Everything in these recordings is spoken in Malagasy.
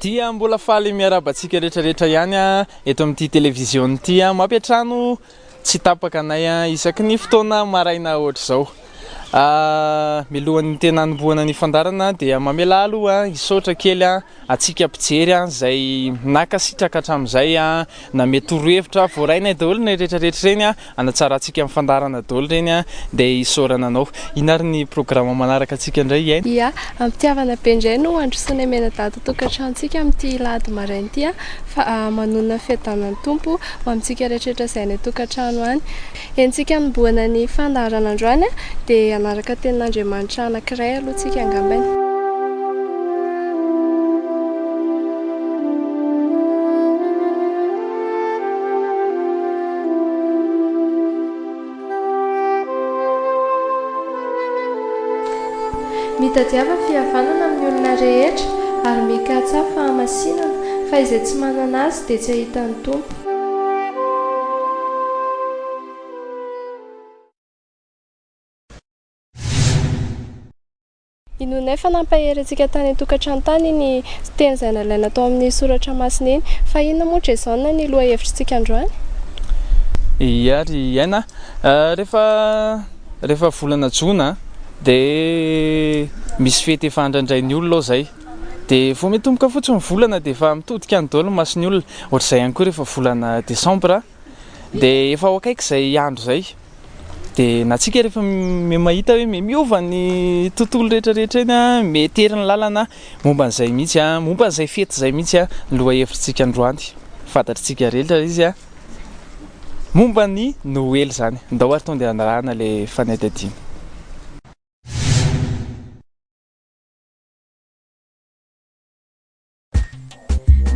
Dia mbola faly miarahaba antsika rehetra rehetra ihany eto amin'ity televiziona ity. Mampiantrano tsy tapaka anay isaky ny fotoana maraina ohatr'izao. Milohan'ny tena hanombohana ny fandaharana dia mamelà aloha hisaotra kely antsika mpijery izay nankasitraka hatramin'izay name torohevitra voarainay daholo ny rehetra rehetra ireny hanatsarantsika ny fandaharana daholo ireny dia isaorana anao. Inona ary ny programa manaraka antsika indray Aina? Ia, am-pitiavana be indray no handrosoanay mianadahy ato an-tokantranontsika amin'ity alahady maraina ity fa manonona ny fiadanan'ny Tompo ho amintsika rehetra rehetra izay any an-tokantrano any. Entintsika hanombohana ny fandaharana androany dia hanaraka tenin'Andriamanitra anankiray aloha tsika angambany. Mitadiava fihavanana amin'ny olona rehetra ary mikatsaha fahamasinana, fa izay tsy manana azy dia tsy hahita ny Tompo. Inoanay fa nampahery antsika tany an-tokantrano tany iny teny izay nalaina tao amin'ny soratra masina iny. Fa inona moa Jason ny lohahevitritsika androany? Ia ry Aina a! Rehefa rehefa volana jona dia misy fety efa andrandrain'ny olona ao izay. Dia vao mitomboka fotsiny ny volana dia efa mitodika any daholo ny mason'ny olona. Ohatr'izay ihany koa rehefa volana desambra dia efa ho akaiky izay andro izay. Dia na tsika rehefa mahita hoe miova ny tontolo rehetra rehetra eny an, mety ery ny lalana momba an'izay mihitsy an, momba an'izay fety izay mihitsy an, ny lohahevitritsika androany. Fantatritsika rehetra izy an, momba ny Noely izany. Ndao ary tonga dia hanarahana ilay fanadihadiana.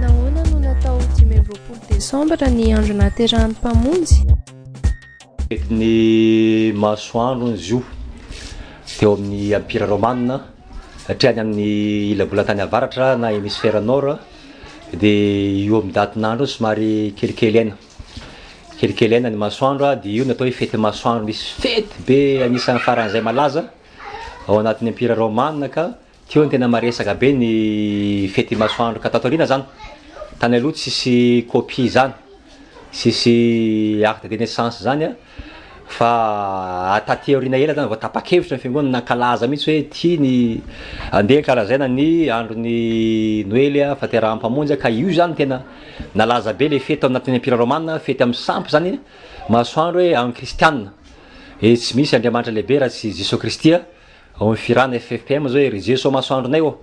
Nahoana no natao 25 desambra ny andro nahaterahan'ny Mpamonjy? Fetin'ny masoandro hono izy io teo amin'ny Empira Romana, satria any amin'ny ila-bolantany avaratra na hémisphère nord dia io amin'ny datin'andro io somary kelikely aina, kelikely aina ny masoandro dia io no atao hoe fetin'ny masoandro, misy fety be anisan'ny faran'izay malaza ao anatin'ny Empira Romana ka Teo no tena maresaka be ny fety masoandro ka tato aoriana zany, tany aloha tsisy copie zany, tsisy acte de naissance zany an, fa taty aoriana ela zany vao tapa-kevitra ny fiangonana nankalaza mihitsy hoe ty ny andeha ankalazaina ny andron'ny noely an, fahaterahan'ny mpamonjy an, ka io zany tena nalaza be le fety tao anatin'ny empira romana, fety amin'ny sampy zany masoandro hoe amin'ny kristianina, e tsy misy Andriamanitra lehibe raha tsy Jesoa Kristy an. Ao amin'ny fihirana ffpm zao hoe ry Jeso masoandronay ô,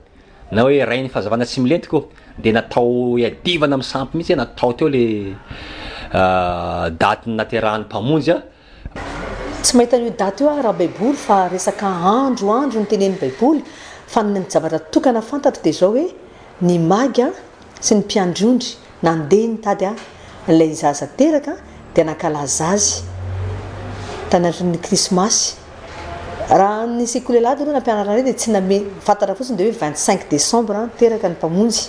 na hoe Rain'ny fahazavana tsy milentika ô, dia natao hiadivana amin'ny sampy mihitsy hoe natao teo le daty naterahan'ny Mpamonjy a. Tsy mahita an'io daty io aho raha baiboly fa resaka andro andro no tenenin'ny baiboly fa ny zavatra tokana fantatro dia izao hoe ny magy sy ny mpiandry ondry Nandeha nitady ilay zaza teraka dia nankalaza azy tany anatin'ny krismasy. Raha ny sekoly alahady aloha nampianarina anay dia tsy name, fantatra fotsiny dia hoe 25 décembre teraka ny Mpamonjy.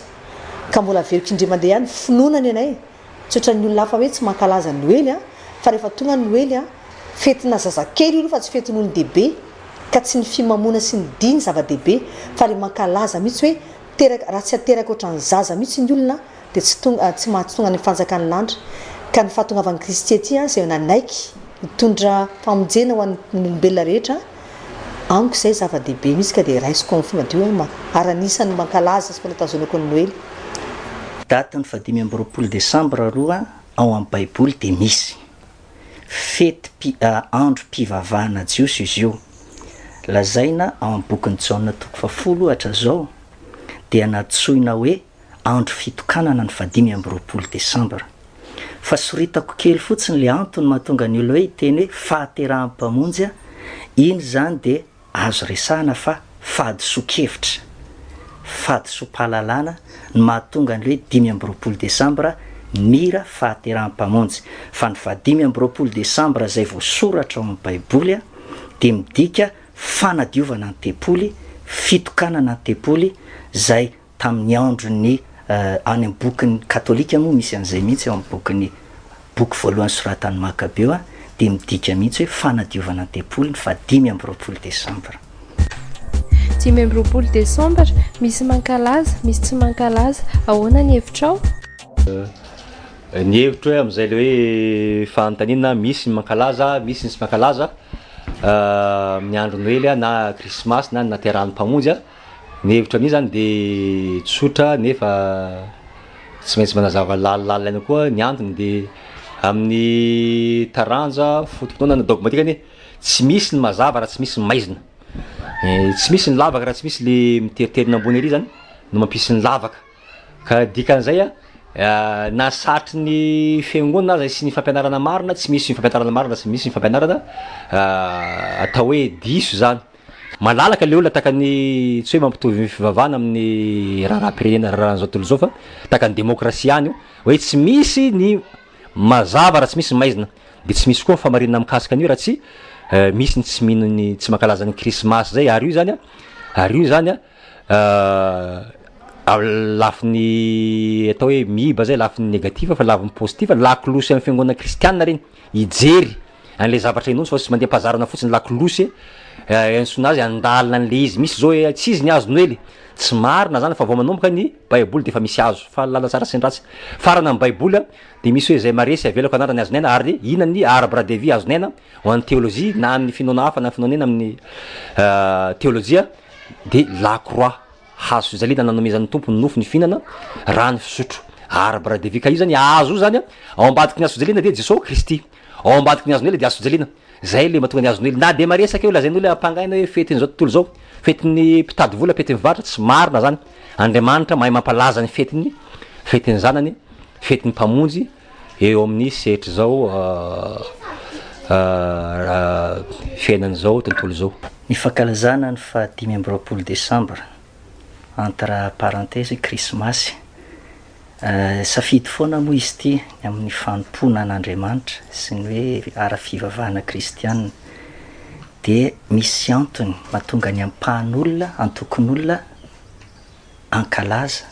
Ka mbola averiko indray mandeha ihany, finoana ny anay, tsy ohatran'ny olona hafa hoe tsy mankalaza Noely an, fa rehefa tonga ny Noely an, fetina zazakely io aloha fa tsy fetin'olon-dehibe, ka tsy ny fimamoana sy ny dihy ny zava-dehibe fa ilay mankalaza mihitsy hoe Teraka, raha tsy ateraka ohatran'ny zaza mihitsy ny olona dia tsy tonga, tsy maha tonga any amin'ny fanjakan'ny lanitra. Ka ny fahatongavan'i Kristy aty izay nanaiky hitondra famonjena ho an'ny olombelona rehetra, amiko izay zava-dehibe mihitsy ka dia raisiko amin'ny fo madio aho ary anisan'ny mankalaza sy mbola tazonako ny Noely. Datin'ny fahadimy amby roapolo desambra aloha ao amin'ny baiboly dia misy. Fety androm-pivavahana jiosy izy io. Lazaina ao amin'ny bokin'i Jaona toko fahafolo ohatra izao dia nantsoina hoe andro fitokanana ny fahadimy amby roapolo desambra. Fa soritako kely fotsiny ilay antony mahatonga ny olona hoe hiteny hoe fahaterahan'ny Mpamonjy, iny izany dia Azo resahana fa fahadisoan-kevitra, fahadisoam-pahalalana no mahatonga ny hoe 25 desambra mira fahaterahan'ny Mpamonjy. Fa ny fahadimy amby roapolo desambra izay voasoratra ao amin'ny Baiboly dia midika fanadiovana ny tempoly, fitokanana ny tempoly izay tamin'ny andron'ny any amin'ny bokin'ny katolika moa misy an'izay mihitsy ao amin'ny bokin'ny boky voalohany soratan'i Makabeo dia midika mihitsy hoe fanadiovana ny tempoly ny faha 25 desambra. 25 desambra, misy mankalaza, misy tsy mankalaza. Ahoana ny hevitrao? Ny hevitro hoe amin'izay le hoe fanontaniana misy ny mankalaza, misy ny tsy mankalaza amin'ny andro noely na krismasy na ny nahaterahan'ny mpamonjy. Ny hevitro amin'io zany de tsotra nefa tsy maintsy manazava lalindalina ihany koa ny antony de amin'ny taranja foto-pinoana na dogmatika anie tsy misy ny mazava raha tsy misy ny maizina, tsy misy ny lavaka raha tsy misy le miteriterina ambony ery zany no mampisy ny lavaka, ka dikan'izay a na satry ny fiangonana aza sy ny fampianarana marina tsy misy ny fampianarana marina tsy misy ny fampianarana atao hoe diso zany. Malalaka le olona tahaka ny tsy hoe mampitovy ny fivavahana amin'ny raharaham-pirenena raharahan'izao tontolo izao fa tahaka ny demokrasia ihany io hoe tsy misy ny mazava raha tsy misy ny maizina de tsy misy koa ny fahamarinana mikasika an'io raha tsy misy ny tsy mino ny tsy mankalaza ny krismasy zay ary io zany a ary io zany a lafiny atao hoe miiba zay lafiny negatif fa lafiny positif lakolosy amin'ny fiangonana kristianina reny hijery an'ilay zavatra inoany fa tsy mandeha am-pahazarana fotsiny lakolosy iantsoana azy handalina an'ilay izy, misy zao hoe tsy izy ny hazo noely, tsy marina zany fa vao manomboka ny baiboly de efa misy hazo, fahalalana tsara sy ny ratsy, farany amin'ny baiboly de misy hoe izay maresy avelako anarany hazon'aina ary inona ny arbre de vie hazon'aina ho an'ny teolojia na amin'ny finoana hafa na finoana inona amin'ny teolojia de la croix, hazo fijaliana nanomezan'ny Tompo ny nofo ny fihinana, rano fisotro, arbre de vie, ka io zany hazo io zany ao ambadiky ny hazo fijaliana dia Jesosy Kristy. Ao ambadiky ny hazon'ela dia hazofijaliana. Zay le mahatonga ny hazon'ela. Na dia maresaka eo lazain'olona ampangaina hoe fetin'izao tontolo izao, fetin'ny mpitady vola, fetin'ny mpivarotra, tsy marina zany. Andriamanitra mahay mampalaza ny fetiny, fetin'ny zanany, fetin'ny mpamonjy eo amin'ny sehatr'izao fiainan'izao tontolo izao. Ny fankalazana ny faha 25 desambra, entre parenthèses krismasy, Safidy foana moa izy ity ny amin'ny fanompoana an'Andriamanitra sy ny hoe ara-fivavahana kristiana. Dia misy antony mahatonga ny ampahan'olona, antokon'olona hankalaza,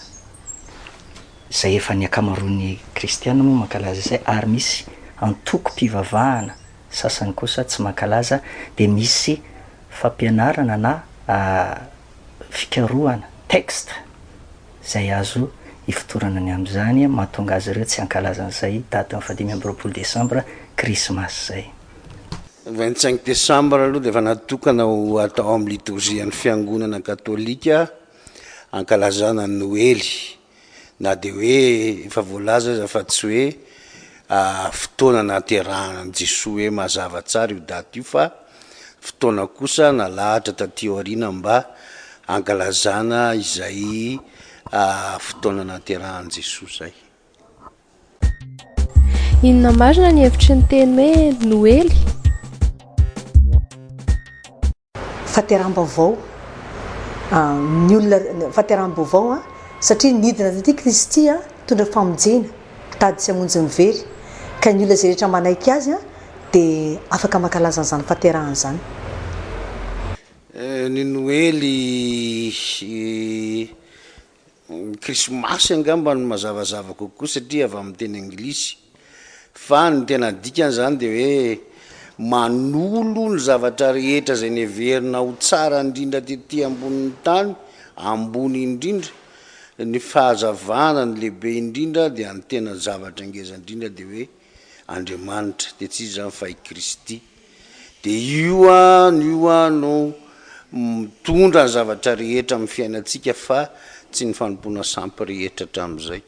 izay efa ny ankamaroan'ny kristiana moa mankalaza izay, ary misy antokom-pivavahana sasany kosa tsy mankalaza, dia misy fampianarana na fikarohana, texte, izay azo ifotorana ny amin'izany mahatonga azy ireo tsy hankalaza an'izay datin'ny fahadimy amby roapolo desambra, krismasy izay. 25 desambra aloha dia efa natokana ho atao amin'ny litorzian'ny fiangonana katolika hankalazana ny noely. Na dia hoe efa voalaza aza fa tsy hoe fotoana nahaterahana an'i Jesoa hoe mazava tsara io daty io fa fotoana kosa nalahatra taty aoriana mba hankalazana izay fotoana nahaterahan'i Jesoa izay. Inona marina ny hevitry ny teny hoe Noely? Fahateraham-baovao ny olona, fahateraham-baovao satria nidina taty Kristy hitondra famonjena, hitady sy hamonjy ny very, ka ny olona izay rehetra manaiky Azy dia afaka mankalaza an'izany fahaterahana izany. Ny Noely Ny krismasy angamba no mazavazava kokoa satria avy amin'ny teny anglisy. Fa ny tena dikany izany dia hoe manolo ny zavatra rehetra izay neverina ho tsara indrindra tety ambonin'ny tany, ambony indrindra, ny fahazavana, ny lehibe indrindra dia ny tena zavatra ngeza indrindra dia hoe Andriamanitra, dia tsy iza izany fa i Kristy. Dia io an, io an no mitondra ny zavatra rehetra amin'ny fiainantsika fa tsy ny fanompoana sampy rehetra hatramin'izay.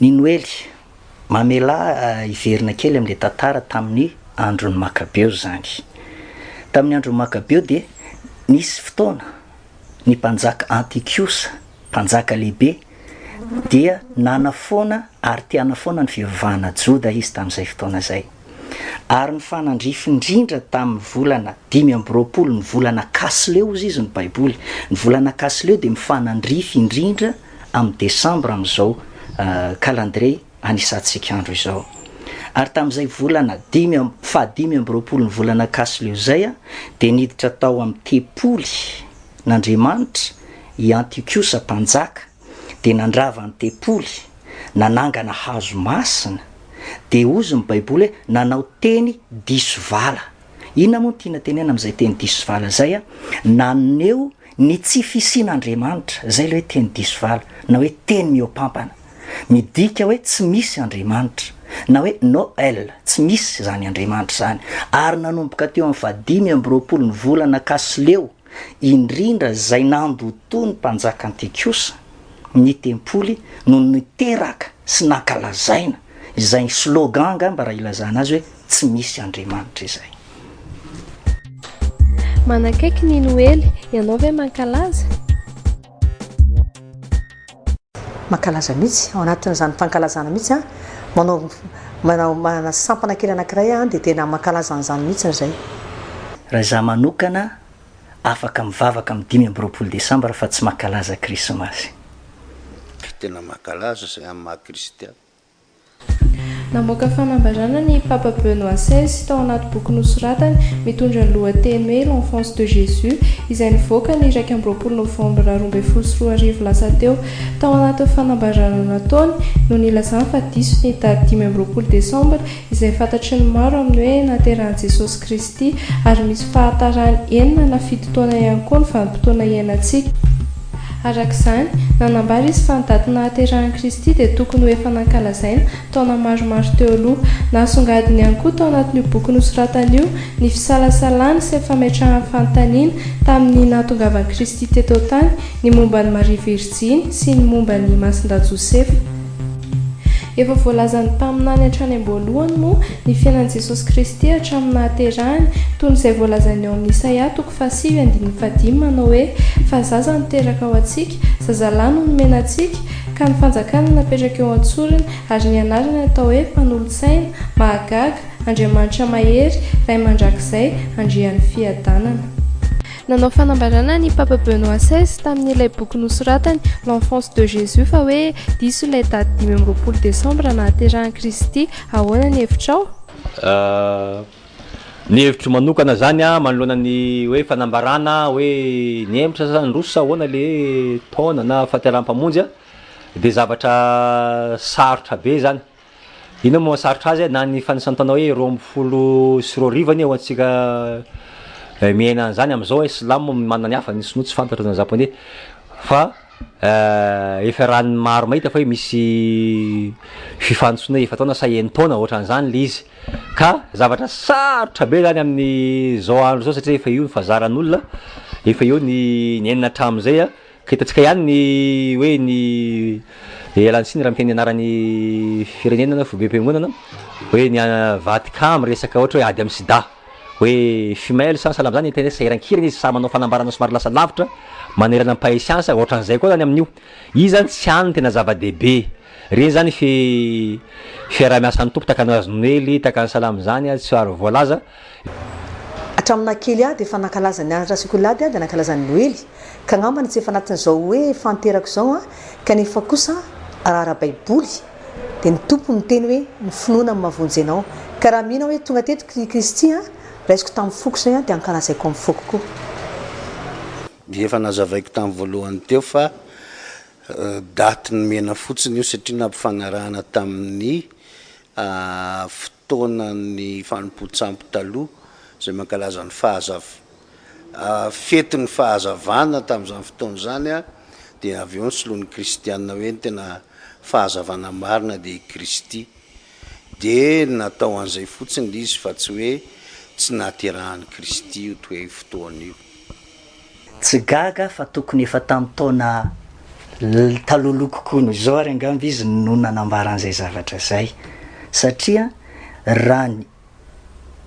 Ny Noely, mamelà hiverina kely amin'ilay tantara tamin'ny andron'ny Makabeo izany. Tamin'ny andron'ny Makabeo dia nisy fotoana ny mpanjaka Antiokosa, mpanjaka lehibe, dia nanafoana ary te hanafoana ny fivavahana joda izy tamin'izay fotoana izay. Ary nifanandrify indrindra tamin'ny volana 25, ny volana Kasleo hozy izy ny Baiboly. Ny volana Kasleo dia mifanandrify indrindra amin'ny desambra amin'izao calendrier anisantsika andro izao. Ary tamin'izay volana dimy amb, faha 25 ny volana Kasleo izay dia niditra tao amin'ny tempoly n'Andriamanitra i Antiokosa mpanjaka, dia nandrava ny tempoly, nanangana hazo masina, dia hozy ny Baiboly hoe nanao teny diso vala. Inona moa no tiana tenena amin'izay teny diso vala izay? Naneho. ny tsy fisian'Andriamanitra, izay ilay hoe teny diso vala, na hoe teny mihoapampana. Midika hoe tsy misy Andriamanitra, na hoe Noel, tsy misy izany Andriamanitra izany. Ary nanomboka teo amin'ny fahadimy amby roapolo ny volana Kasleo, indrindra izay nandotoa ny mpanjaka Antiokosa ny tempoly no niteraka sy nankalazaina izay slogan angamba raha ilazana azy hoe tsy misy Andriamanitra izay. Manakaiky ny Noely, ianao ve mankalaza? Mankalaza mihitsy, ao anatin'izany fankalazana mihitsy aho, manao manao manana sampana kely anankiray aho dia tena mankalaza an'izany mihitsy izay. Raha izaho manokana, afaka mivavaka amin'ny 25 desambra fa tsy mankalaza krismasy. Tena mankalaza izay amin'ny maha kristiana. Namoaka fanambarana ny Papa Benoît XVI tao anaty boky nosoratany mitondra ny lohateny hoe L'enfance de Jésus izay nivoaka ny 21 novambra 2012 lasa teo. Tao anatin'ny fanambarana nataony no nilazany fa diso ny daty 25 desambra izay fantatry ny maro amin'ny hoe nahaterahan'i Jesosy Kristy ary misy fahatarany enina na fito taona ihany koa ny vanim-potoana iainantsika. Araka izany, nanambara izy fa ny daty nahaterahan'i Kristy dia tokony ho efa nankalazaina taona maromaro teo aloha. Nasongadiny ihany koa tao anatin'io boky nosoratany io ny fisalasalany sy ny fametrahany fanontaniana tamin'ny nahatongavan'i Kristy teto an-tany, ny momba an'i Maria Virjiny sy ny momba an'i Masindahy Josefa. Efa voalazan'ny mpaminany hatrany am-boalohany moa ny fiainan'i Jesosy Kristy hatramin'ny nahaterahany, toy ny izay voalazan'ny ao amin'ny Isaia toko fahasivy andininy fahadimy manao hoe, Fa zaza no teraka ho antsika, zazalahy no nomena antsika, ka ny fanjakana napetraka eo an-tsorony, ary ny anarany atao hoe, Mpanolo-tsaina, Mahagaga, Andriamanitra Mahery, Ray Mandrakizay, Andrian'ny Fiadanana. Nanao fanambarana ny Papa Benoît XVI tamin'ilay boky nosoratany L'enfance de Jésus fa hoe diso ilay daty 25 desambra nahaterahan'i Kristy. Ahoana ny hevitrao? Ny hevitro manokana zany an, manoloana ny hoe fanambarana hoe nihemotra sa niroso sa ahoana le taona na fahaterahan'ny-mpamonjy an, de zavatra sarotra be zany. Inona moa mahasarotra azy na ny fanisan-taona hoe 2012 anie ho antsika miaina an'izany amin'izao hoe silamo manana ny hafa, ny sinoa tsy fantatro na ny japoney fa efa raha ny maro mahita fa hoe misy fifanotsoana efa-taona sa enin-taona ohatran'izany le izy ka zavatra sarotra be zany amin'izao andro izao satria efa io ny fahazaran'olona, efa eo ny niainana hatramin'izay an. Ka hitantsika ihany ny hoe ny ialana tsiny raha miteny ny anaran'ny firenena na foibem-piangonana hoe ny Vatican miresaka ohatra hoe ady amin'ny sida hoe female sa sahala amin'izany tena hoe sahirankirana izy samy manao fanambarana somary lasa lavitra manerana ny mpahay siansa ohatran'izay koa zany amin'io izy zany tsy any no tena zava-dehibe ireny zany fi fiaraha-miasan'ny Tompo tahaka ny hazo noely tahaka ny sahala amin'izany tsy ary voalaza Hatramin'ny naha kely ahy dia efa nankalaza nianatra sekoly ady aho dia nankalaza ny Noely. Ka angambany tsy efa anatin'izao hoe fahanterako izao an, kanefa kosa raha ara-baiboly dia ny Tompo miteny hoe ny finoana no mahavonjy anao. Ka raha mino aho hoe tonga teto i Kristy an, raisiko tamin'ny foko izay an, dia ankalazaiko amin'ny foko koa. Efa nazavaiko tamin'ny voalohany teo fa daty nomena fotsiny io satria nampifanarahana tamin'ny fotoanan'ny fanompoan-tsampy taloha izay mankalaza ny fahazav fetin'ny fahazavana tamin'izany fotoana izany dia avy eo nisoloan'ny kristiana hoe ny tena fahazavana marina dia i Kristy. Dia natao an'izay fotsiny ilay izy fa tsy hoe tsy nahaterahan'i Kristy io toe fotoana io. Tsy gaga fa tokony efa tamin'ny taona talohaloha kokoa noho izao ary angamba izy no nanambara an'izay zavatra izay satria raha ny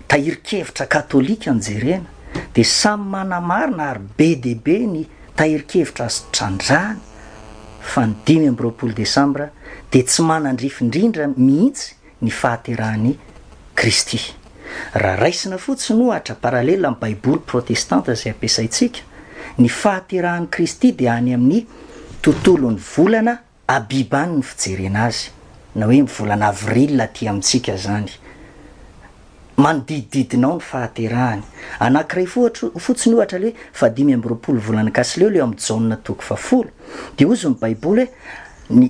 tahirin-kevitra katolika no jerena dia samy manamarina ary be dia be ny tahirin-kevitra azo trandrahana fa ny 25 desambra dia tsy manandrify indrindra mihitsy ny fahaterahan'i Kristy. Raha raisina fotsiny ohatra, parallèle amin'ny baiboly protestanta izay ampiasaintsika, ny fahaterahan'i Kristy dia any amin'ny tontolon'ny volana Abib any ny fijerena azy, na hoe ny volana avril aty amintsika izany. Manodidididina ao ny fahaterahany. Anankiray fotsiny ohatra ilay hoe fahadimy amby roapolo volana Kasleo ilay ao amin'ny Jaona toko fahafolo, dia hozy ny baiboly hoe ny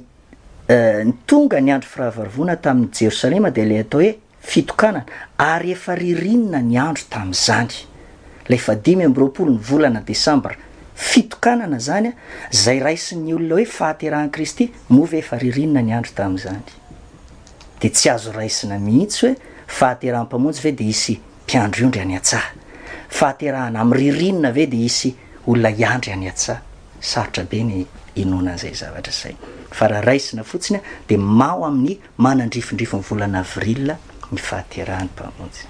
ny tonga ny andro firavoravoana tamin'i Jerosalema dia ilay atao hoe fitokanana, ary efa ririnina ny andro tamin'izany. Ilay fahadimy amby roapolo ny volana desambra. Fitokanana izany izay raisin'ny olona hoe fahaterahan'i Kristy, moa ve efa ririnina ny andro tamin'izany? Dia tsy azo raisina mihitsy hoe fahaterahan'ny Mpamonjy ve dia hisy mpiandry ondry any an-tsaha? Fahaterahana amin'ny ririnina ve dia hisy olona hiandry any an-tsaha? Sarotra be ny hinoana an'izay zavatra izay. Fa raha raisina fotsiny dia maho amin'ny manandrifindrify ny volana avril ny fahaterahan'ny Mpamonjy.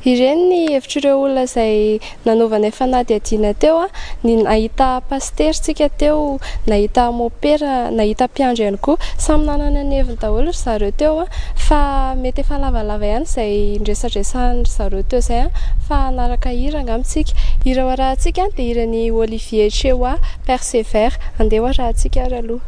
Ireny ny hevitr'ireo olona izay nanaovanay fanadihadiana teo, ny nahita pasitera tsika teo, nahita mopera, nahita mpiandry ihany koa. Samy nanana ny heviny daholo ry zareo teo fa mety efa lavalava ihany izay niresadresahan-dry zareo teo izay fa hanaraka hira angamba tsika. Hira ho arahantsika dia hiran'i Olivier Chewa, Persévère. Andeha ho arahantsika ary aloha.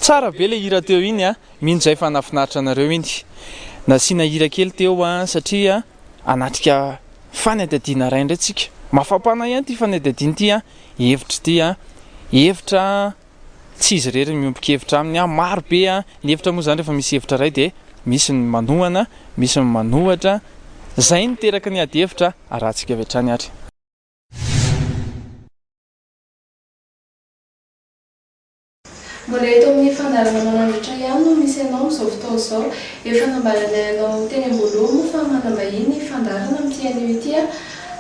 Tsara be le hira teo iny a! Mino zahay fa nahafinaritra anareo iny. Nasiana hira kely teo a satria hanatrika fanadihadiana iray indray tsika. Mafampana ihany ity fanadihadiana ity a! Hevitra ity a! Hevitra tsy izy irery ny miombon-kevitra aminy a! Maro be a! Ny hevitra moa izany rehefa misy hevitra iray dia misy ny manohana, misy ny manohatra. Izay no niteraka ny ady hevitra, arahantsika avy hatrany ary. Mbola eto amin'ny fandaharana Manandratra ihany no misy anao amin'izao fotoana izao. Efa nambaranay anao teny am-boalohany moa fa manam-bahiny ny fandaharana amin'ity anio ity.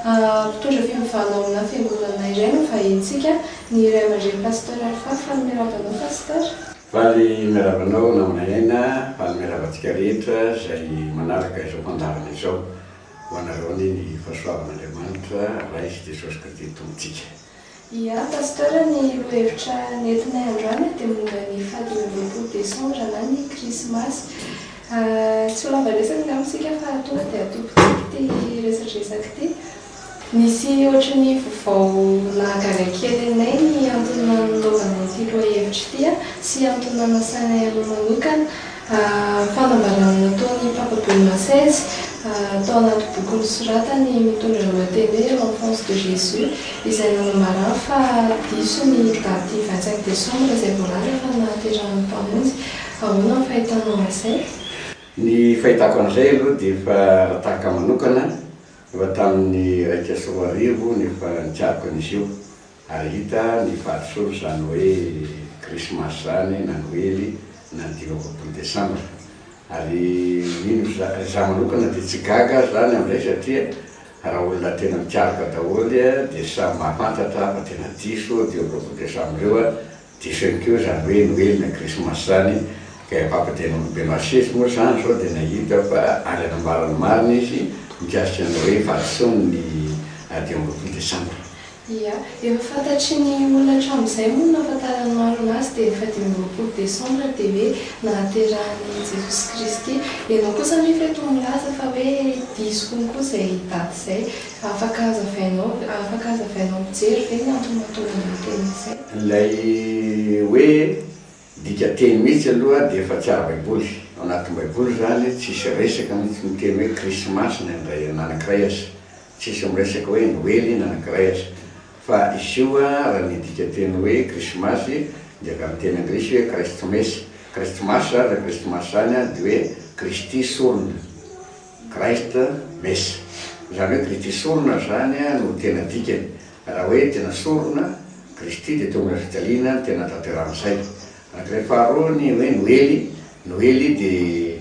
Mpitondra fivavahana ao amina fiangonana iray no vahinintsika, ny ray aman-dreny Pasteur Alpha. Faly miarahaba anao Pasteur. Faly miarahaba anao namana Aina, faly miarahaba antsika rehetra izay manaraka izao fandaharana izao. Ho anareo anie ny fahasoavan'Andriamanitra Ray sy Jesosy Kristy Tompontsika. Ia, Pasteur, ny lohahevitra nentinay androany dia momba ny faha 25 desambra na ny krismasy. Tsy ho lava resaka angamba isika fa tonga dia atombotsika ity resadresaka ity. Nisy ohatry ny vaovao nahagaga kely anay ny antony nanaovanay ity lohahevitra ity sy antony nanasanay anao manokana. Fanambarana nataon'i Papa Benoît seize tao anaty boky nosoratany mitondra ny lohateny hoe L'enfance de Jésus izay nanambarany fa diso ny daty 25 décembre izay voalaza fa nahaterahan'ny Mpamonjy. Ahoana ny fahitanao an'izay? Ny fahitako an'izay aloha dia efa raha tahaka manokana, efa tamin'ny 2001 no efa nikaroka an'izy io. Ary hita ny fahadisoana izany hoe krismasy izany na noely na ny 25 desambra. Ary mino za, za manokana dia tsy gaga aho izany amin'izay satria raha olona tena mikaroka daholo dia samy mahafantatra fa tena diso 25 desambra io, diso ihany koa izany hoe noely na krismasy izany, ka i Papa Benoît seize moa izany izao dia nahita fa ary hanambara ny marina izy mikasika ny hoe fahadisoan'ny 25 desambra. Ia. Efa fantatry ny olona hatramin'izay moa ny nahafantaran'ny maro anazy dia ny faha 25 desambra dia hoe nahaterahan'i Jesosy Kristy. Ianao kosa anefa eto milaza fa hoe diso konko izay daty izay. Afaka hazavainao afaka hazavainao mijery ve ny antony mahatonga anao miteny an'izay? Ilay hoe dikanteny mihitsy aloha dia efa tsy ara-baiboly. Ao anatin'ny baiboly izany tsisy resaka mihitsy miteny hoe krismasy na indray na anankiray aza. Tsisy miresaka hoe noely na anankiray aza. Fa izy io raha ny dikanteny hoe krismasy dia avy amin'ny teny anglisy hoe Christmas. Christmas zany raha Christmas zany dia hoe Kristy sorona. Christ mess. Izany hoe Kristy sorona zany no tena dikany. Raha hoe tena sorona, Kristy dia teo ambony fijaliana no tena nahatanterahan'izay. Anankiray faharoa ny hoe Noely, Noely dia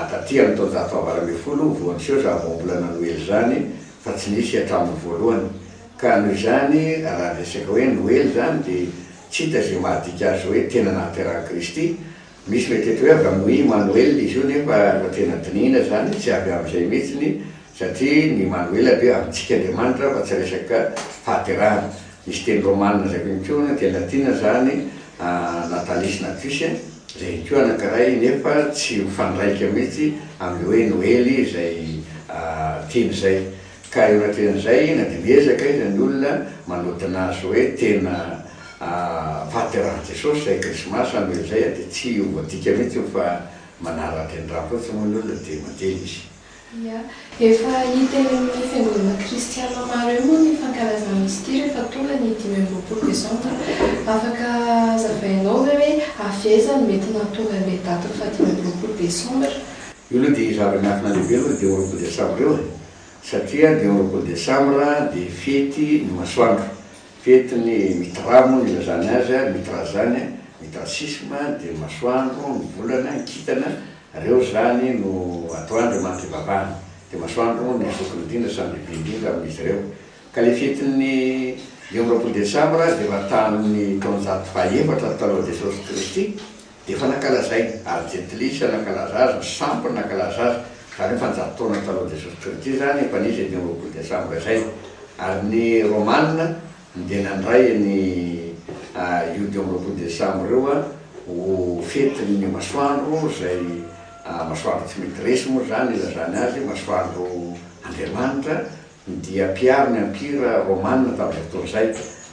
taty amin'ny taonjato faha-18 vao niseho izany voambolana Noely izany fa tsy nisy hatramin'ny voalohany. Ka noho izany raha resaka hoe Noely izany dia tsy hita izay mahadika azy hoe tena nahaterahan'i Kristy Misy mieritreritra hoe avy amin'ny hoe Imanoel izy io nefa rehefa tena dinihina izany tsy avy amin'izay mihitsiny satria ny Imanoela dia hoe amintsika Andriamanitra fa tsy resaka fahaterahana. Misy teny romana izay ihany koa na teny latina izany natalis natus izay ihany koa anankiray nefa tsy mifandraika mihitsy amin'ilay hoe Noely izay teny izay. Ka eo anatrehan'izay na dia miezaka aiza ny olona manodina azy hoe tena fahaterahan'i Jesosy izay krismasy na noely izay dia tsy ho voadika mihitsy io fa manara-drenirano fotsiny moa ny olona dia mandeha izy. Ia. Efa hita eny amin'ny fiangonana kristiana maro eny moa ny fankalazana izy ity rehefa tonga ny 25 desambra. Afaka hazavainao ve hoe avy aiza no mety nahatonga an'ilay datin'ny faha 25 desambra? Io aloha dia zava-miafina lehibe aloha 25 desambra io e! Satria 25 desambra dia fety ny masoandro, fety ny Mitra moa no ilazany azy, Mitra zany, Mitrasisme dia ny masoandro, ny volana, ny kintana, reo zany no atoandro Andriamanitra ivavahana. Dia masoandro moa no zokiny indrindra samy lehibe indrindra amin'izy ireo. Ka le fetin'ny 25 desambra dia efa tamin'ny taonjato fahaefatra taloha Jesosy Kristy Dia efa nankalazaina, ary jentilisa nankalaza azy, ny sampy nankalaza azy, izany hoe efa an-jato taona talohan'i Jesosy Kristy izany efa nisy izay 25 desambra izay. Ary ny Romana dia nandray ny io 25 desambra io ho fetin'ny masoandro, izay masoandro tsy mety resy moa izany ilazany azy, masoandro Andriamanitra, dia mpiaro ny Empira Romana tamin'izay fotoana izay.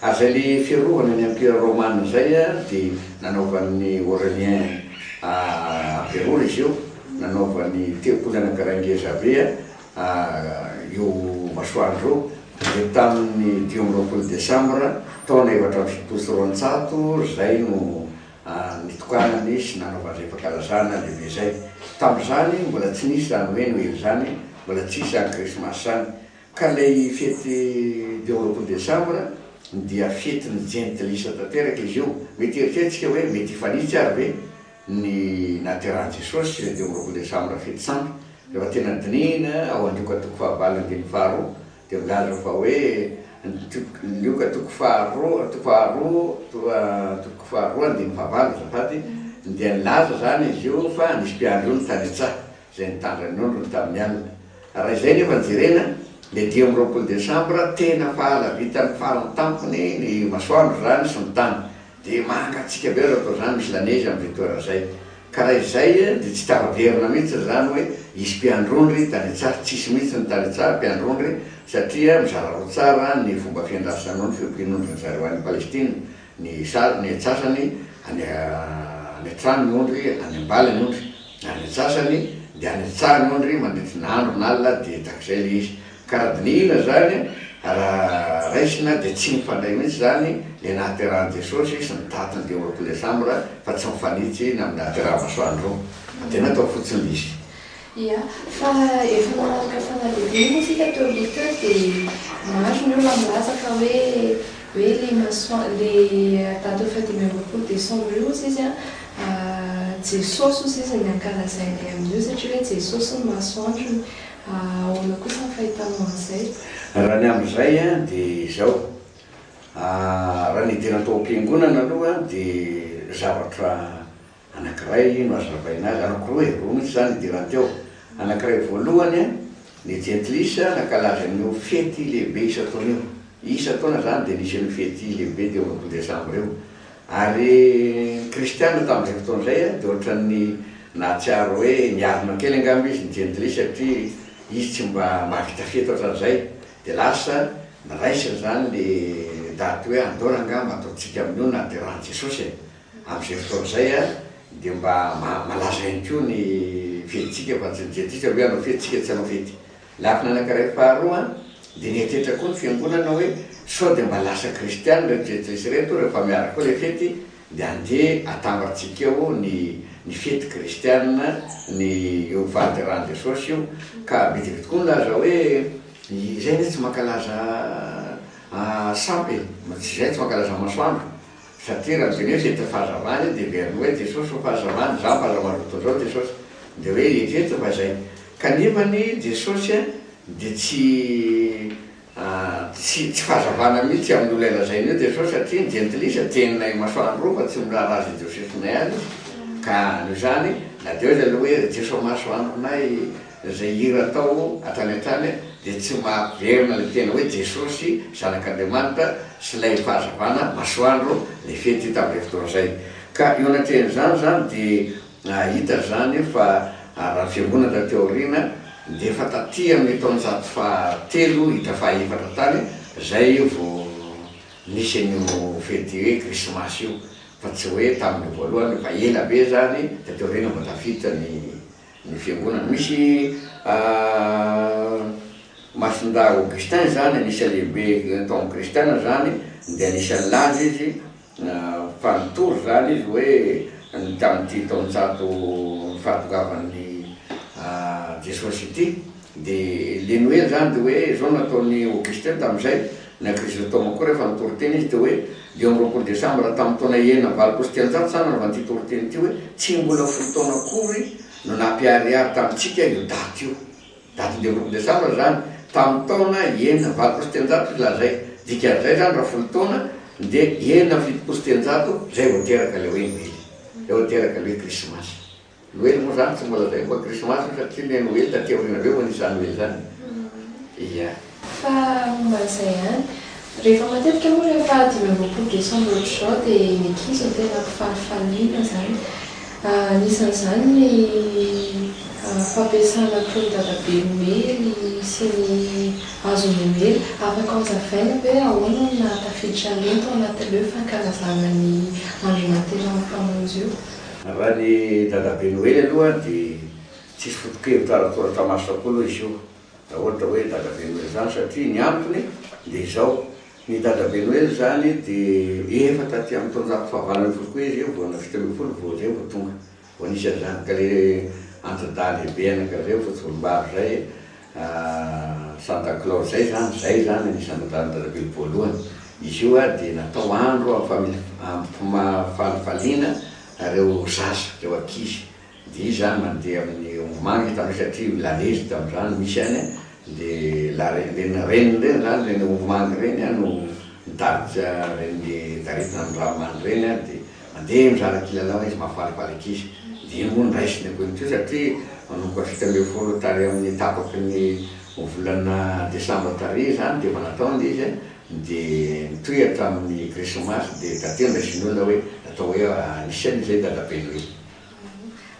Ary izay le fiarovana ny Empira Romana izay dia nanaovan'i Aurélien Emperora izy io, nanaovany tempoly anankiray ngeza be io masoandro io, dia tamin'ny 25 desambra taona 274 izay no nitokanany sy nanaovany izay fankalazana lehibe izay. Tamin'izany mbola tsy nisy izany hoe Noely izany, mbola tsy hisy izany Krismasy izany. Ka ilay fety 25 desambra dia fetin'ny jentilisa tanteraka izy io. Mety hieritreritsika hoe mety hifanitsy ary ve ny nahaterahan'i Jesosy sy ilay 25 desambra fety sampy? Rehefa tena dinihina ao Andrioka toko fahavalo andininy faharoa dia milaza fa hoe Lioka toko faharoa toko faharoa toko faharoa andininy fahavalo azafady dia nilaza izany izy io fa nisy mpiandry ondry tany an-tsaha izay nitandra ny ondriny tamin'ny alina. Raha izay nefa no jerena, le 25 desambra tena fahalavitan'ny farany tampony ny masoandro izany sy ny tany. Dia mangatsiaka be azo atao izany, misy lanezy amin'izay toerana izay. Ka raha izay dia tsy tafaverina mihitsy izany hoe hisy mpiandry ondry tany an-tsaha. Tsisy mihitsy ny tany an-tsaha mpiandry ondry satria mizara roa tsara ny fomba fiandrasan'ondry, fiompian'ondry ny zareo any Palestine. Ny sa ny antsasany any any an-trano ny ondry, any am-bala ny ondry, ary ny antsasany dia any an-tsaha ny ondry mandritry ny andro na alina dia takizay ilay izy. Ka raha dinihina izany, raha raisina dia tsy mifandray mihitsy izany ilay nahaterahan'i Jesosy sy ny datin'ny 25 desambra fa tsy mifanitsy ny amin'ny nahaterahan'ny masoandro fa dia natao fotsiny ilay izy. Ia, fa efa nanaraka fanadihadiana moa isika teo aloha teo dia maro ny olona milaza fa hoe hoe le masoan le daty faha 25 décembre io ozy izy an, Jesosy ozy izy ny ankalazainay amin'io satria hoe Jesosy no masoandrony. Ahoana kosa ny fahitanao an'izay? Raha ny amin'izay dia izao, raha ny hidirana tao am-piangonana aloha dia zavatra Anankiray no azavaina azy, anankiroa e, roa mihitsy izany idirany teo. Anankiray voalohany, ny jentilisa nankalaza an'io fety lehibe isan-taona io. Isan-taona izany dia nisy an'io fety lehibe 25 desambra io. Ary ny kristiana tamin'izay fotoana izay dia ohatran'ny nahatsiaro hoe niarina kely angamba izy ny jentilisa satria izy tsy mba mahavita fety ohatran'izay. Dia lasa niraisiny izany le daty hoe andao rangah mba ataontsika amin'io nahaterahan'i Jesosy e. Amin'izay fotoana izay dia mba malaza ihany koa ny fetintsika fa tsy ny hoe hanao fety tsika tsy hanao fety. Lafiny anankiray faharoa dia nieritreritra koa ny fiangonana hoe sao dia mba lasa kristiana ireto jentilisa ireto rehefa miaraka eo ilay fety dia andeha atambarantsika eo ny ny fety kristiana ny io fahaterahan'i Jesosy io ka be dia be tokoa ny milaza hoe izay anie tsy mankalaza sampy e, tsy izay tsy mankalaza masoandro. Satria raha miteny hoe fety fahazavana io dia heveriny hoe Jesosy no fahazavana, izaho fahazavana izao tontolo izao Jesosy. Dia hoe eritrereto fa izay. Kanefany Jesosy dia tsy tsy tsy fahazavana mihitsy amin'io ilay lazainy io Jesosy satria ny jentilisa teninay masoandro roa fa tsy miraharaha izay Josefinay any izy. Ka noho izany na dia eo aza ilay hoe Jeso masoandronay Izay hira atao hatrany hatrany dia tsy mahaverina ilay tena hoe Jesosy Zanak'Andriamanitra sy ilay fahazavana masoandro ilay fety tamin'izay fotoana izay. Ka eo anatrehan'izany izany dia hita izany fa raha ny fiangonana taty aoriana dia efa taty amin'ny taonjato fahatelo hita fahaefatra tany izay vao nisy an'io fety hoe krismasy io fa tsy hoe tamin'ny voalohany fa ela be izany taty aoriana vao tafiditra ny Ny fiangonana. Misy Masindahy Augustin izany anisan'ny lehibe tao amin'ny kristiana izany dia anisan'ny nilaza izy fa nitory izany izy hoe ny tamin'ity taonjato fahatongavan'i Jesosy ity dia le Noely izany dia hoe izao no nataon'i Augustin tamin'izay na Chrysostome koa rehefa nitory teny izy dia hoe 25 desambra tamin'ny taona 386 izany nanaovany ity toriteny ity hoe tsy mbola folo taona akory no nampiharihary tamintsika io daty io. Daty 25 desambra izany tamin'ny taona 386 izy lazaiko. Dikan'izay izany raha folo taona dia 376 izay vao teraka ilay hoe Noely. Izay vao teraka ilay hoe Krismasy. Noely moa zany tsy mbola zay mba krismasy io satria le noely taty aoriana be vao nisy zany noely zany ia. Fa momba an'izay ihany, rehefa matetika moa rehefa 25 décembre ohatr'izao dia ny ankizy no tena ampifalifaliana izany. Anisan'izany ny fampiasana toy ny dadabe Noely sy ny hazo Noely. Afaka hozavaina ve ahoana no nahatafiditra an'ireny tao anatin'ilay hoe fankalazana ny andro nahaterahan'ny Mpamonjy io? Raha ny dadabe Noely aloha dia tsisy foto-kevitra ara-tsoratra masina koa aloha izy io raha ohatra hoe dadabe Noely izany satria ny antony dia izao, Ny dadabe Noely izany dia efa taty amin'ny taonjato faha-18 koa izy vao na 17 vao izay vao tonga, vao nisy an'izany. Ka le anti-dahy lehibe anankiray fotsy volombava izay, Santa Claus izay izany, izay izany anisan'ny nataon'ny dadabe voalohany. Izy io dia natao andro ampifalifaliana ireo zaza, ireo ankizy. Dia izy zany mandeha amin'ny ombimanga izy tamin'izay satria lanezy tamin'izany misy any an, dia la reny reniny ireny zany ireny ombimanga ireny an no mitarika ireny taritina amin'ny ranomandry ireny an, dia mandeha mizara kilalao izy mahafalifaly ankizy. Dia iny moa no raisiny akoho teo satria manomboka 17 tary amin'ny tapaky ny volana desambra tary izany dia efa natao ilay izy an, dia nitohy hatramin'ny krismasy dia taty no raisin'ny olona hoe natao hoe anisan'ny izay dadabe Noely.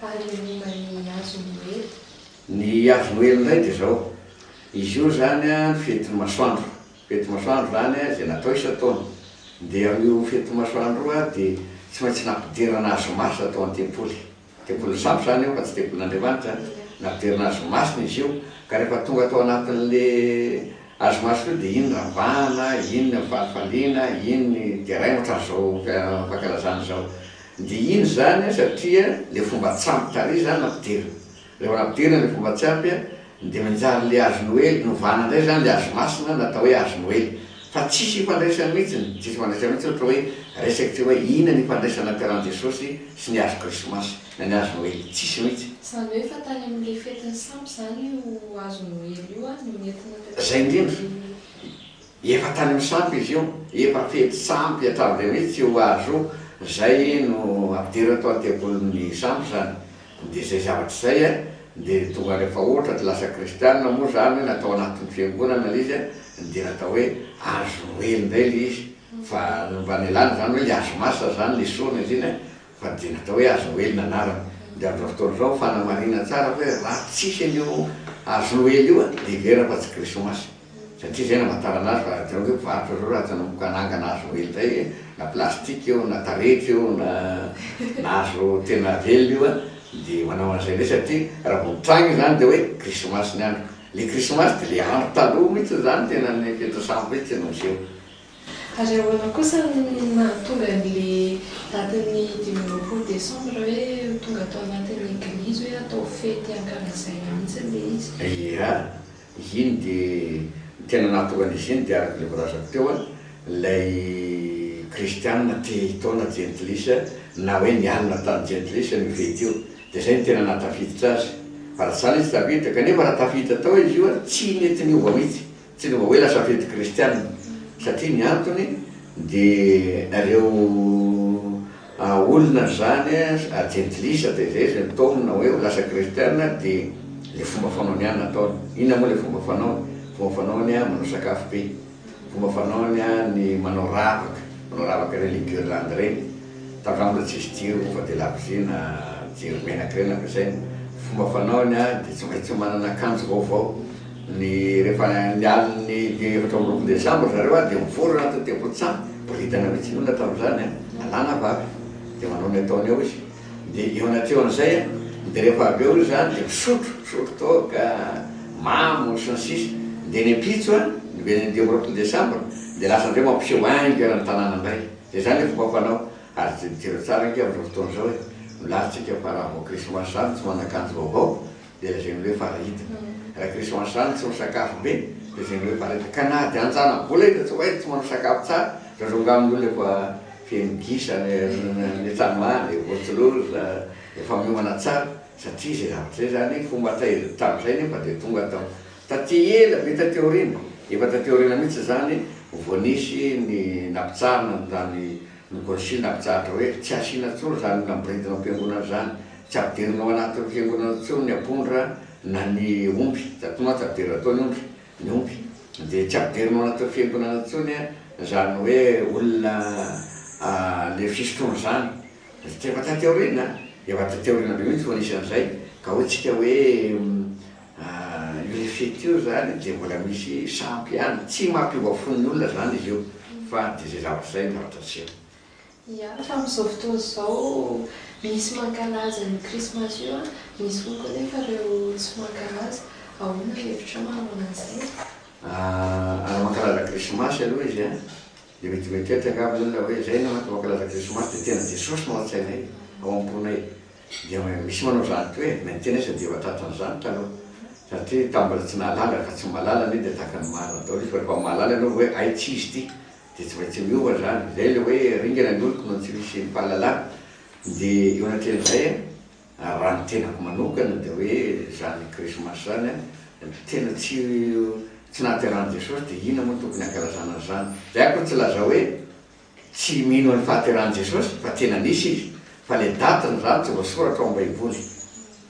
Ary momba ny hazo noely? Ny hazo noely indray dia izao, izy io izany an fetin'ny masoandro, fetin'ny masoandro izany an izay natao isan-taona, dia amin'io fetin'ny masoandro io an dia tsy maintsy nampidirana hazo masina tao an-tempoly, tempolin'ny sampy izany io fa tsy tempolin'Andriamanitra an, nampidirana hazo masina izy io, ka rehefa tonga tao anatin'le hazo masina io dia iny ravahana, iny ny falifaliana, iny ny deraina ohatran'izao fankalazana izao. Dia iny izany satria le fomba tsy ampy tary izany nampidirina. Rehefa nampidirina le fomba tsy ampy dia manjary le hazo noely, novana indray izany le hazo masina natao hoe hazo noely. Fa tsisy ifandraisany mihitsiny, tsisy ifandraisany mihitsy ohatra hoe resaka tsy hoe inona ny ifandraisana nateran'i Jesosy sy ny hazo krismasy na ny hazo noely, tsisy mihitsy. Izany hoe efa tany amin'ilay fetin'ny sampy izany io hazo noely io no nentina teto Izay indrindra. Efa tany amin'ny sampy izy io, efa fety sampy hatramin'izay mihitsy io hazo io, izay no ampidirina tao an-tempolin'ny sampy izany. Dia izay zavatra izay an, dia tonga rehefa ohatra tsy lasa kristianina moa izany hoe natao anatin'ny fiangonana ilay izy an, dia natao hoe hazo noely indray ilay izy, fa mba nialana izany hoe ilay hazo masina izany nesorina izy iny an, fa dia natao hoe hazo noely ny anarany. Dia amin'izao fotoana izao fanamarihina tsara hoe raha tsisy an'io hazo noely io an, dia heverina fa tsy krismasy. Satria izay no amantarana azy fa jereo ange mpivarotra zao raha tsy hanomboka hanangana hazo hely indray e, na plastique io na taretra io na na hazo tena velona io a, dia manao an'izay indray satria raha vao mitranga izany dia hoe krismasy ny andro. Le krismasy dia le andro taloha mihitsy izany tena ny fetin'ny sampy mihitsy no miseho. Ary ahoana kosa no nahatonga an'le datin'ny 25 décembre hoe ho tonga tao anatin'ny eglizy hoe atao fety ankalazaina mihitsy le izy? Ia, Iny dia, ny tena nahatonga an'izy iny dia araka ilay voalazako teo an, ilay kristianina te hitaona jentilisa na hoe nialona tany jentilisa no fety io. Dia izay no tena nahatafiditra azy. Fa raha tsy izany izy tsy tafiditra. Kanefa raha tafiditra tao izy io an, tsy nety niova mihitsy. Tsy niova hoe lasa fety kristianina. Satria ny antony dia ireo Olona zany a jentilisa de zay zay nitaomina hoe ho lasa kristiana de le fomba fanaony ihany nataony. Inona moa le fomba fanaony? Fomba fanaony a manao sakafo be, fomba fanaony a ny manao ravaka, manao ravaka ireny le guirlande ireny, tamin'izany mbola tsisy jiro moa fa de labozia na jiro menaka ireny nampiasaina. Fomba fanaony a de tsy maintsy manana akanjo vaovao, ny rehefa ny alin'ny 24 desambra zareo a de mivory anatin'ny tempoly tsaha, boridana mihitsy ny olona tamin'izany a. Alana vavy dia manao ny ataony eo izy dia eo anatrehan'izay an dia rehefa avy eo izy zany dia misotro, misotro toaka, mamo sy ny sisa dia ny ampitso an ny 25 desambra dia lasa indray mampiseho haingo eran'ny tanàna indray dia zany le fomba fanao ary jereo tsara ange amin'izao fotoana izao e milaza tsika fa raha vao krismasy zany tsy manana-akanjo vaovao dia lazainy hoe farahidina. Raha krismasy zany tsy misakafo be dia lazainy hoe farahidina. Ka na dia anjanabola izy tsy hoe tsy manao sakafo tsara, zareo angamba ny olona efa feno gisa any any an-trano any, voatsiloza, efa miomana tsara, satria izay zavatra izay zany fomba tamin'izay nefa dia tonga tao. Taty ela be taty aoriana, efa taty aoriana mihitsy izany vao nisy ny nampitsahana an'izany ny konsily nampitsahatra hoe tsy asiana intsony izany nampiridina am-piangonana izany, Tsy ampidirina ao anatin'ny fiangonana intsony ny apondra na ny omby, zato mantsy ampidirina tao ny ondry, ny omby, dia tsy ampidirina ao anatin'ny fiangonana intsony izany hoe olona le fisotroana izany, satria efa taty aoriana. Efa taty aoriana be mihitsy vao nisy an'izay, ka hoy tsika hoe io le fety io zany dia mbola misy sampy ihany, tsy mampiova fon'ny olona zany izy io fa dia izay zavatra izay ny zavatra niseho. Ia, fa amin'izao fotoana izao misy mankalaza an'io krismasy io an, misy koa nefa ireo tsy mankalaza, ahoana ny hevitrao manoloana an'izay? Raha mankalaza krismasy aloha izy an, dia mety mieritreritra angamba ny olona hoe izay no antony mankalaza krismasy dia tena Jesosy no ao an-tsainay, ao am-ponay. Dia misy manao izany koa e, na ny tena aza dia efa tratran'izany taloha, satria tamin'ny mbola tsy nahalala, rehefa tsy mahalala anie dia tahaka ny marina daholo izy fa rehefa mahalala ianao hoe hay tsy izy ity, Dia tsy maintsy miova izany. Izay ilay hoe ringana ny oloko noho ny tsy fisian'ny fahalalana. Dia eo anatrehan'izay, raha ny tenako manokana dia hoe izany krismasy izany tena tsy tsy nahaterahan'i Jesosy dia inona moa no tokony hankalazana an'izany? Izay akory tsy laza hoe tsy mino an'ny fahaterahan'i Jesosy fa tena nisy izy fa ilay datiny izany tsy voasoratra ao am-baiboly.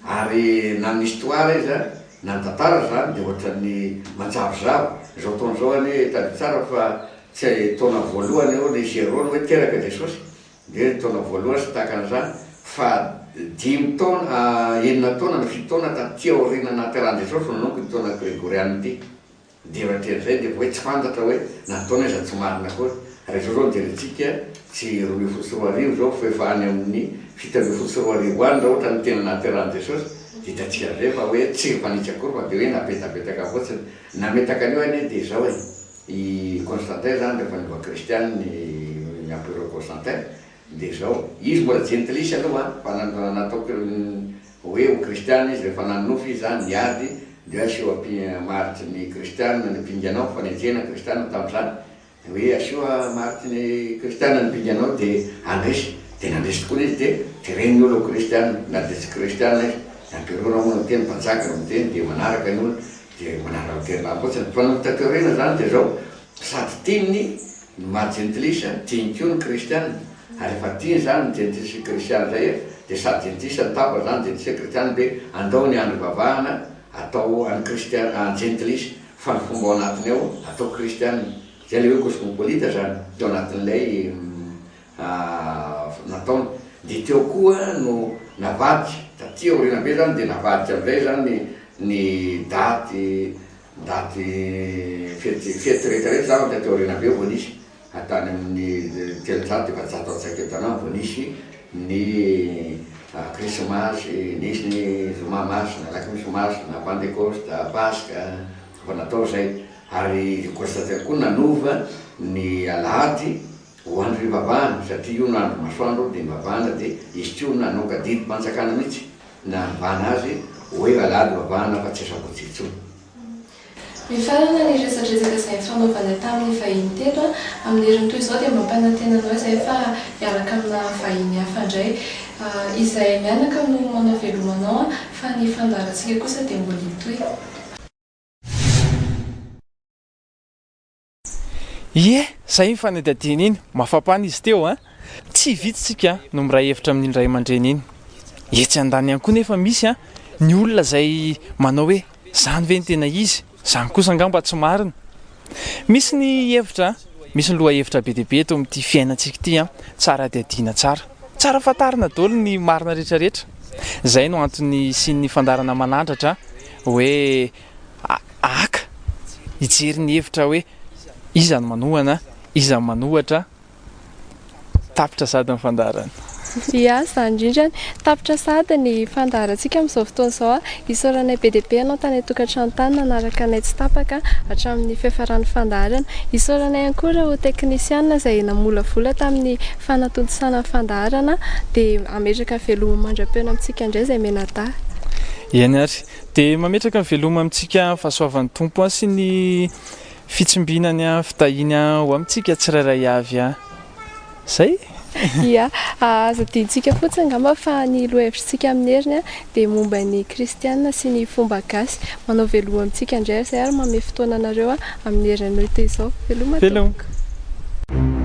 Ary na ny histoire iza na ny tantara zany dia ohatran'ny manjavozavo, izao taona izao anie tadidio tsara fa tsy taona voalohany eo ny zéro ny hoe teraka Jesosy dia ny taona voalohany sy tahaka an'izany fa dimy taona enina taona na fito taona taty aoriana nahaterahan'i Jesosy vao nanomboka ity taona gregoriana ity. Dia eo anatrehan'izay dia hoe tsy fantatra hoe na taona aiza tsy marina akory. Raha izao izao no jerentsika, tsy 2012 izao fa efa any amin'ny 2017 any raha ohatra ny tena nahaterahan'i Jesosy, dia hitantsika amin'izay fa hoe tsy mifanitsy akory fa dia hoe napetapetaka fotsiny. Nametaka an'io anie dia izao e, i Constantin izany rehefa niova kristiana ny empereur Constantin dia izao, izy mbola jentilisa aloha an, fa nataoko hoe ho kristiana izy rehefa nanonofy izy izany niady dia hoe asio maritry ny kristiana ny pinganao, fanenjehana ny kristiana tamin'izany, dia hoe asio maritry ny kristiana ny pinganao dia handresy, dia nandresy tokoa izy dia teren'ny olona ho kristiana na dia tsy kristiana izy, ny emperora moa no miteny, mpanjaka no miteny dia manaraka ny olona, dia manaraka tery fotsiny, fa nony taty aoriana izany dia izao sady tiany Ny maha jentilisa, tiany koa ny kristiana, ary rehefa tiany izany ny jentilisa sy kristiana izay dia sady jentilisa no tapany izany, jentilisa kristiana dia andao ny andro ivavahana atao an'ny kristiana, an'ny jentilisa, fa ny fomba ao anatiny ao atao kristiana. Izay ilay hoe cosmopolite izany teo anatin'ilay nataony. Dia teo koa no navadika, taty aoriana be izany dia navadika amin'izay izany ny daty Daty fety fety rehetra rehetra zany taty aoriana be vao nisy, tany amin'ny 300 400 an-tsaika tanàna vao nisy ny krismasy, nisy ny zoma masina, alakamisy masina, pantekosta, paska, efa natao zay, ary i Constantin koa nanova ny alahady ho andro hivavahana satria io no andro masoandro dia nivavahana dia izy koa nanoka didim-panjakana mihitsy nanovana azy hoe alahady ivavahana fa tsy asabotsy intsony. Mifarana ny resadresaka izay nifanaovanay tamin'ny vahiny teto. Amin'ny heriny toy izao dia mampanantena anao izahay fa hiaraka amina vahiny hafa indray. Izahay mianaka no manao veloma anao fa ny fandaharantsika kosa dia mbola hitohy. Ie, zay iny fanadihadiana iny, mafapana izy teo an! Tsy vitsy tsika no miray hevitra amin'iny ray aman-dreny iny. Etsy andaniny ihany koa nefa misy an, ny olona izay manao hoe zany ve no tena izy, zany kosa angamba tsy marina. Misy ny hevitra an, misy ny lohahevitra be dia be eto amin'ity fiainantsika ity an, tsara hadihadiana tsara. Tsara fantarina daholo ny marina rehetra rehetra. Izay no antony hisian'ny fandaharana manandratra hoe haka hijery ny hevitra hoe iza no manohana, iza no manohatra, tapitra sahady ny fandaharana. Ia, izany indrindra. Tapitra sahady ny fandaharantsika amin'izao fotoana izao. Isaoranay be dia be ianao tany an-tokantrano tany nanaraka anay tsy tapaka hatramin'ny fiafaran'ny fandaharana. Isaoranay ihany koa ireo teknisianina izay namolavola tamin'ny fanatontosana ny fandaharana dia hametraka veloma mandra-pihaona amintsika indray izay mianadahy. Eny ary. Dia mametraka ny veloma amintsika fahasoavan'ny Tompo sy ny fitsimbinany fitahiany ho amintsika tsirairay avy. Zay? Ia, aza adinontsika fotsiny angamba fa ny lohahevitritsika amin'ny heriny dia momba ny kristiana sy ny fomba gasy. Manao veloma amintsika indray ary izay ary manome fotoana anareo amin'ny heriny anio toy izao. Veloma tompoko.